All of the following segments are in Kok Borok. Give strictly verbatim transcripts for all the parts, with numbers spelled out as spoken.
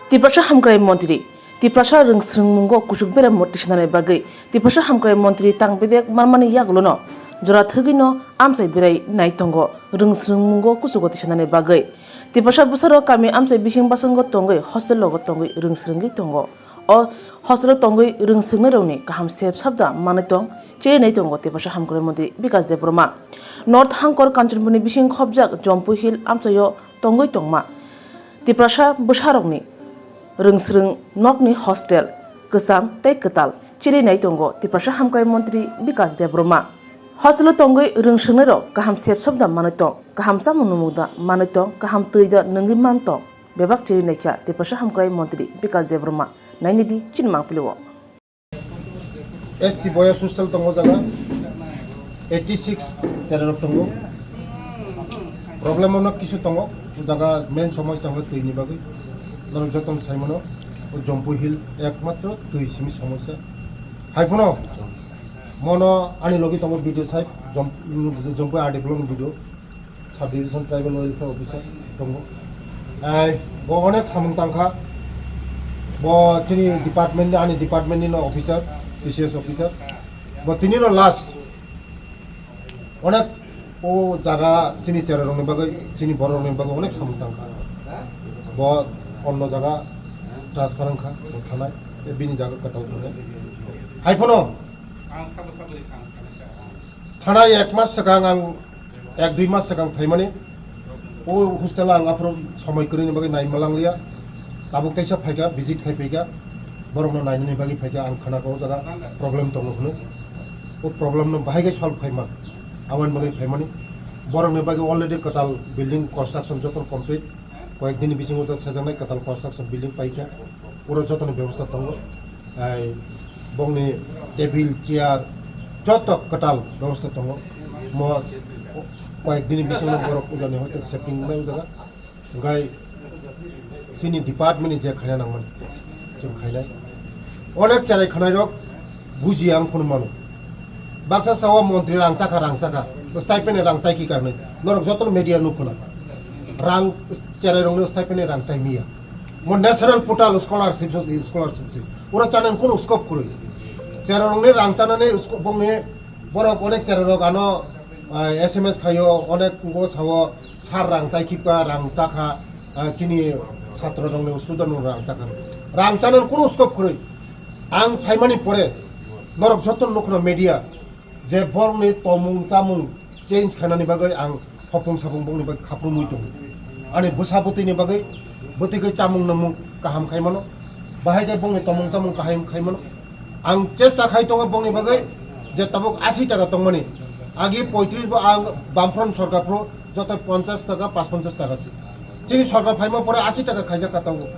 Tiprasa Hamkrai Montri, Tiprasa rwngsrwngmungo kuchuk bera murti sanani bagwi Tiprasa Hamkrai Montri tang bedek manmani yagulono jora thwgwino amchai berai nai tongo, rwngsrwngmungo kuchugo tisanani bagwi. Tiprasa bwsarok kami amchai bising basongo tongwi hostel logo tongwi rwngsrwngwi tongo. O hostel o tongwi rwngswngnairokni kaham sep sabda manwi tong, cherinai tongo Tiprasa Hamkrai Montri Bikas Debbarma. North Hangkor Kanchanpurni bising khobjak Jompui Hill amchaio tongwi tongma Tiprasa bwsarokni rwngsrwng nokni hostel kwcham tei kwtal cherinai tongo Tiprasa Hamkrai Montri Bikas Debbarma. Hostel o tongwi rwngswngnairok kaham sep sabda manwi tong, kaham chamung nwngmungda manwi tong, kaham twi da nwngwi man tong. Bebak chiri naikha Tiprasa Hamkrai Montri Bikas Debbarma, naini di chini mangpili o. S T boys hostel tongo jaga eighty six chererok tongo. Problem ono kisu tongo, o jaga main somosya hwnba twi ni bagwi. Norok jotono sai mano, o Jompui Hill ekmatro twi simi somosya. Hai phano mono ani logi tongo B D O sahib, Jom-, Jompui R D block ni B D O. Sub division tribal welfare officer tongo. Ai, bo onek samung tangkha. Bo chini department ni, ani department ni no officer, T C S officer. Bo tini no last. Onek o jaga chini chera rokni bagwi, chini borok rokni bagwi onek samung tangkha. Bo onno jaga transfer wngkha, bo thanai, tei bini jaga kwtal tongo. Hai phano. Thana ek mas swkang ang, ek dui mas swkang phaimani, o hostel ang aphuru somoi kwrwini bagwi nai mwlang liya. Tabuk teisa phaikha, visit khai phaikha, borokno nainani bagwi phaikha, ang khwnakha o jaga problem tongo hwnwi. O problem no bahai khe solve khaima, aboni bagwi phaimani. Borokni bagwi already kwtal building construction joto complete, koyek dini bisingo ja sejaknai kwtal construction building paikha, oro jotoni bebosta tongo. Ai, bongni table, chair, joto kwtal bebosta tongo. Mo koyek dini bisingo borok pujani hoite setting wngnai o jaga. Hwnkhe chini department ni je khaina nangmani, chwng khainai. Onek cherai khwnairok bujiya ang phunu mano. Baksa sao montri rang chakha, rang chakha, stipend ni rang chaikhi ka hwnwi. Norok jotono media nukho na. Rang cherairokno stipend ni rang chaimiya. Mo national portal scholarship, scholarship se. Ura chanani kuno scope kwrwi. Cherairokni rang chanani sco-, bongni borok onek cherairok ano, ah, S M S khaio, onek ngo sao, sir rang chaikhi ka, rang chakha, ah, chini satro rokni student rok rang chakha. Rang chanani kuno scope kwrwi. Ang phaimani pore norok jotono nukho na media. Je borokni tongmung chamung change khainani bagwi ang hopung sapung bongni bagwi khaprumwi tongo. Ani bwsa bwtwini bagwi bwtwi khe chamung nwngmung kaham khai mano, bahai khe bongni tongmung chamung kaham khai mano. Ang chesta khai tongo bongni bagwi je tabuk asi taka tongmani, agi poitris bo ang Bamfront sorkar phuru joto ponchas taka, pas ponchas taka se. Chini sorkar phaima pore asi taka khaijak ka tongo.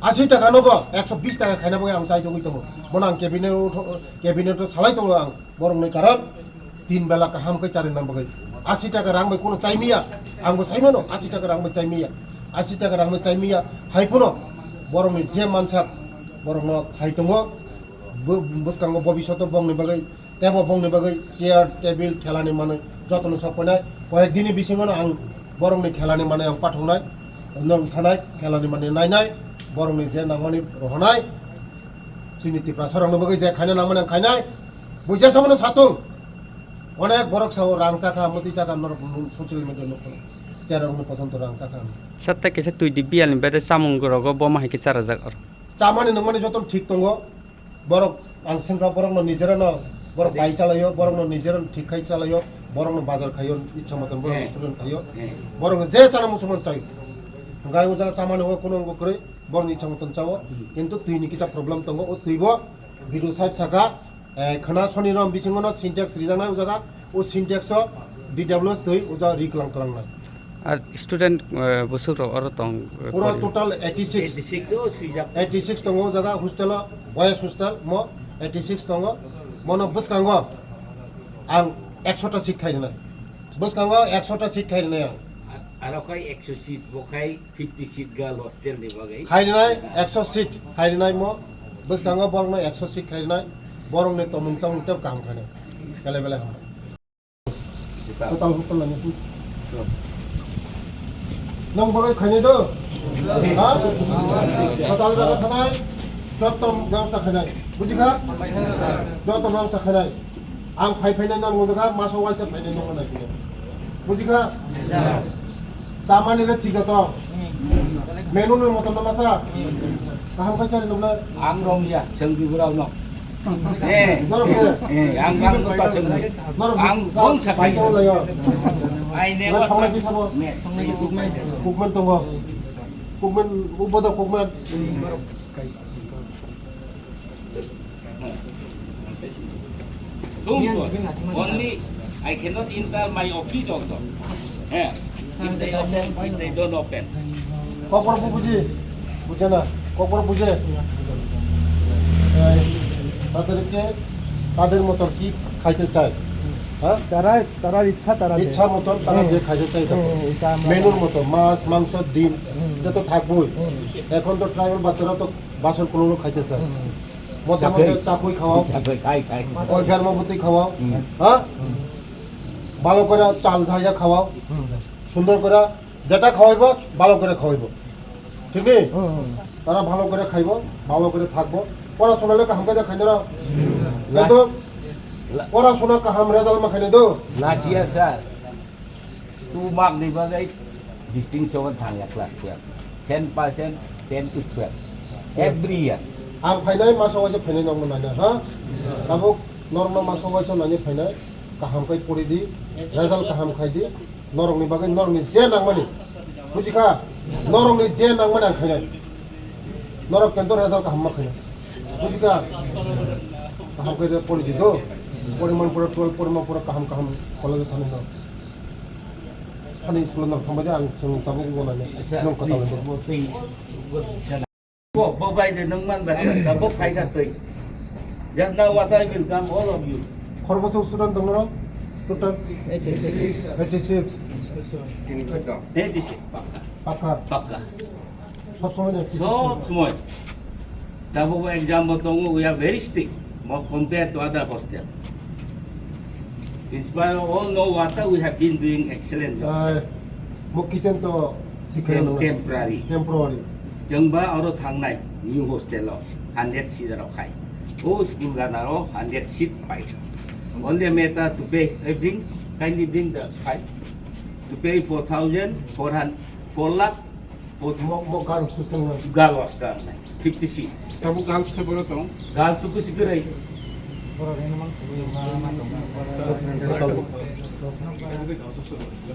Asi taka no bo ekso bis taka khaina bagwi ang chai tongwi tongo. Bono ang cabinet o tho-, cabinet o salai tongo ang. Borokni karon tin bela kaham khe charina bagwi. Asi taka rang bai kuno chaimiya, ang bo saimano, asi taka rang bai chaimiya, asi taka rang bai chaimiya, hai phano borokni je mansak borokno khai tongo, bw-, bwskango bobishoto bongni bagwi, tebo bongni bagwi chair, table, khelani manwi jotono sok painai, koyek dini bisingono ang borokni khelani manwi ang pathoknai, nong thanai, khelani manwi nainai, borokni je nangmani rohonai, chini Tiprasa rokni bagwi je khaina nangmani ang khainai, bo jesa mano satung. Onek borok sao rang chakha, mwtwi chakha, norok social media nukho. Cherokno pochonto rang chakha. Satta kisa twi di biyalni bede chamung rogo bo ma hai khe charajak oro. Chamani nungmani joto thik tongo. Borok ang sengkha borokno nijerano borok bai chalaio, borokno nijerano thik khai chalaio, borokno bazar khaio, ichha moton borok restaurant khaio. Borokno je chana muchungmani chaio. Gai o jaga chamani o kuno wngbo kwrwi, borokni ichha moton chao. Kintu twi ni kisa problem tongo, o twi bo video side saka. Eh, khwna soni rom bisingo no Sintex rijaknai o jaga, o Sintex o D W S twi o jaga ri klang klangnai. Ar student, eh, bwswk rok oro tong, eh, pura pori? Total eighty six. Eighty six o swijak. Eighty six tongo o jaga hostel o, boys hostel mo eighty six tongo. Mono bwskango ang ekso ta seat khainai. Bwskango ekso ta seat khainai ang. Ar-, aro khai ekso seat, bo khai fifty seat girl hostel ni bagwi. Khainai ekso seat, khainai mo. Bwskango borokno ekso seat khainai. Borokni tomung chamung teb kaham khainai. Belai belai hambai. Total hostel nani. Nang bagwi khainai do? Ha? Hotel jaga thanai, jotto bebosta khainai. Bujikha? Jotto bebosta khainai. Ang phai phainai nang nujukha, maso waisa phainai nang nai khe. Bujikha? Samani le thik to. Menu ni motom na masa. Kaham khaisa ni nokna. Ang romya, sengdi burao no. Eh, Norok se. Eh, ang, ang kota sengdi. Norok Ang sa-, bong sa paisa wala yo. Ai ne Nang wa. Songna ki sabo? Me, songna ki. Kukmen tongo. Kukmen, ubodo kukmen. Thumkon. Only I cannot enter my office also. Eh, if they open, if they don't open. Kokborok bo buji, bujhe na? Kokborok bujhe? এই, তাদেরকে তাদের মতন কি খাইতে চায়, হ্যাঁ? তারা, তারার ইচ্ছা তারা দেয়। ইচ্ছা মতন তারা যে খাইতে চায়, এটা আমরা মেনুর মতো, মাছ, মাংস, ডিম, এটা তো থাকবোই। এখন তো ট্রাইবাল বাচ্চারা তো বাসন কোনো খাইতে চায়। মধ্যে মধ্যে চাকুই খাওয়াও, চাকুই খাই, খাই। ওই ফের মবুতি খাওয়াও, হ্যাঁ? ভালো করে চাল ঝাইয়া খাওয়াও, সুন্দর করে যেটা খাওয়াইবো, ভালো করে খাওয়াইবো, ঠিক নেই? তারা ভালো করে খাইবো, ভালো করে থাকবো। পড়াশোনা লেখা হামকা যা খাইনো না, কিন্তু পড়াশোনা কাহাম রেজাল্ট মা খাইনো দো। Last year, sir, two mark ni bagwi distinction thangya class twelve. Ten percent, ten to twelve. Every year. Ang phainai maso waisa phainai nokno naina, ha? Tabuk norokno maso waisa naina phainai, kaham khe pori di, result kaham khai di, norokni bagwi norokni je nangmani, bujikha? Norokni je nangmani ang khainai. Norok kento result kaham ma khainai. Bujikha? Kaham khe pori di do. Poriman pura twelve, poriman pura kaham kaham college thani no. Ani school no thangbai de ang chwng tabuk bo nai. Nung kota. Bo, bo bai de nung man ba sa, bo phai kha twi. Just now what I will come, all of you. Khoroksa student dong no? Total? Eighty-six. Eighty-six. Eighty-six, pakka. Pakka. Pakka. Sob somoi de. Sob somoi. Tabuk exam bo tongo, we are very strict. Mo compare to other hostel. In spite of all no water, we have been doing excellent job. Ai, mo kitchen to Tem-, temporary. Temporary. Jengba oro thangnai new hostel o hundred seat rok khai. O school gana o hundred seat pai. Only matter to pay, eh, bring, kindly bring the file. To pay four thousand four hundred, four lakh Mo, mo girls hostel na? Girl hostel nai, fifty seat. Tabuk girls khe boro tong? Girls tuku sikirei. Boro reno mang tuku ma, ma tong. Total.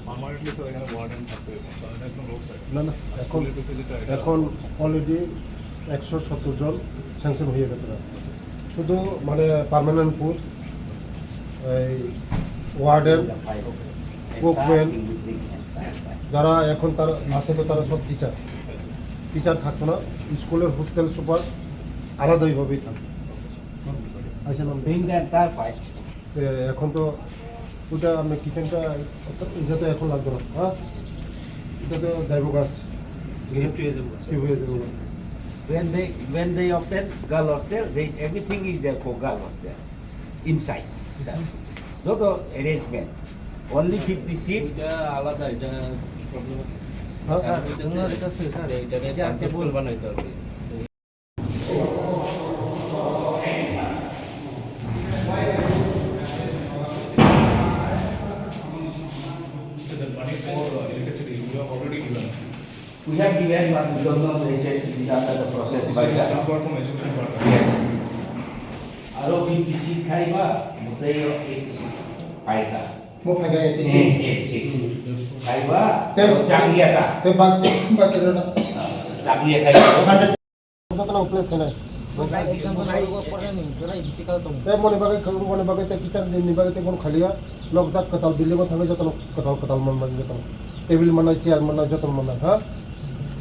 Permanently sir এখানে ওয়ার্ডেন থাকতে হবে, কারণ এটা একদম road side. না, না, এখন, স্কুলের ফেসিলিটি এটা এখন already একশো সত্তর জন স্যাংশন হয়ে গেছে না। শুধু মানে পার্মানেন্ট পোস্ট, এই ওয়ার্ডেন, কুকম্যান, যারা এখন তার আছে তো তারা সব টিচার। টিচার থাকতো না, স্কুলের হোস্টেল সুপার আলাদা এইভাবেই থাকতো। আইসা নাম Bring the entire file. এ, এখন তো ওটা আমি কিচেনটা, এটা তো এখন লাগতো না, হ্যাঁ? এটা তো যাইবো গাছ। শিফট হয়ে যাবো। শিফট হয়ে যাবো। When they, when they open girl hostel, there is everything is there for girl hostel inside. যত arrangement, only fifty seat. এটা আলাদা, এটা প্রবলেম আছে। হ্যাঁ? স্যার, এটা স্যার, এটা স্যার, এটা এটা আছে, প্রিন্সিপাল বানাইতে হবে। So the money for, uh, electricity, you have already given. We have given, but we don't know, they said it is under the process by the. Transfer from education department. Yes. Aro fifty seat khaiba, mutei eighty seat paika. Mo phaikha eighty seat. Eh, eighty seat. Khaiba, Te- chakriya ta. Te bak, bak kira na. Chakriya khaiba. Jotono place kene. Exam pore ni, pore difficult tong. Te moni bagwi, moni bagwi te kitchen ni bagwi te bono khaliya. Nok jak kwtal building o thangwi jotono kwtal kwtal man man jotono. Table manai, chair manai, jotono manai, ha?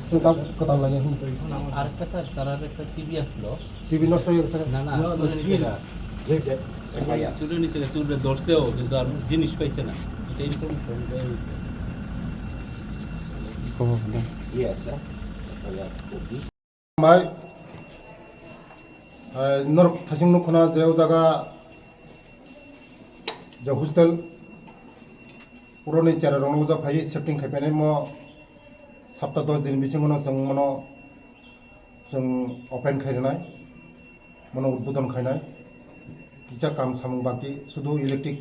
Chwng ta kwtal lainai hin twi. Arekta sir, tarar ekta T V aslo. T V nosto hoi gese. Na, na, no, no, student ni still. Jaga. Student ni jaga, student dorse o, kintu ar jinis paise na. Eta information. Yes, sir. Bai, eh, norok thasing nuk khna je o jaga je hostel puroni chera rok nuk jak phai shifting khai phainai mo Sapta dos din bisingo no chwng mono chwng open khainai, mono udbodon khainai. Kisa kam samung baki, sudu electric,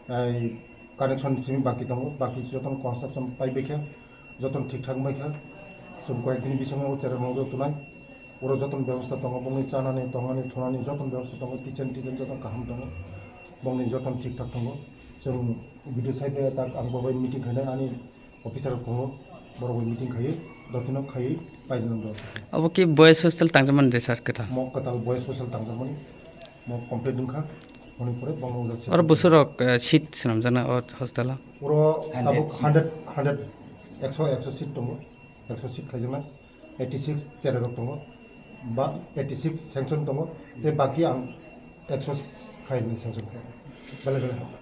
ai, connection simi baki tongo, baki jotono construction pai baikha, jotono thik thak baikha. Chwng koyek din bisingo o cherai rok tunai, oro jotono bebosta tongo, bongni chanani, tongani, thunani jotono bebosta tongo, kitchen titchen jotono kaham tongo, bongni jotono thik thak tongo. Chwng video sai pai tak ang bo bai meeting khainai, ani officer rok tongo, borok bai meeting khaiwi, dotino khaiwi painani rw. Abo ki boys hostel tangjakmani de sir kwtal? Mo kwtal boys hostel tangjakmani, mo complete wngkha, hwnwi pore bono ujak se. Oro busurok, eh, seat swnamjakna o hostel o? Oro tabuk hundred, hundred, ekso, ekso seat tongo, ekso seat khaijaknai, eighty six cherai rok tongo, ba eighty six sanction tongo, tei baki ang ekso khaini sanction khai. Belai belai.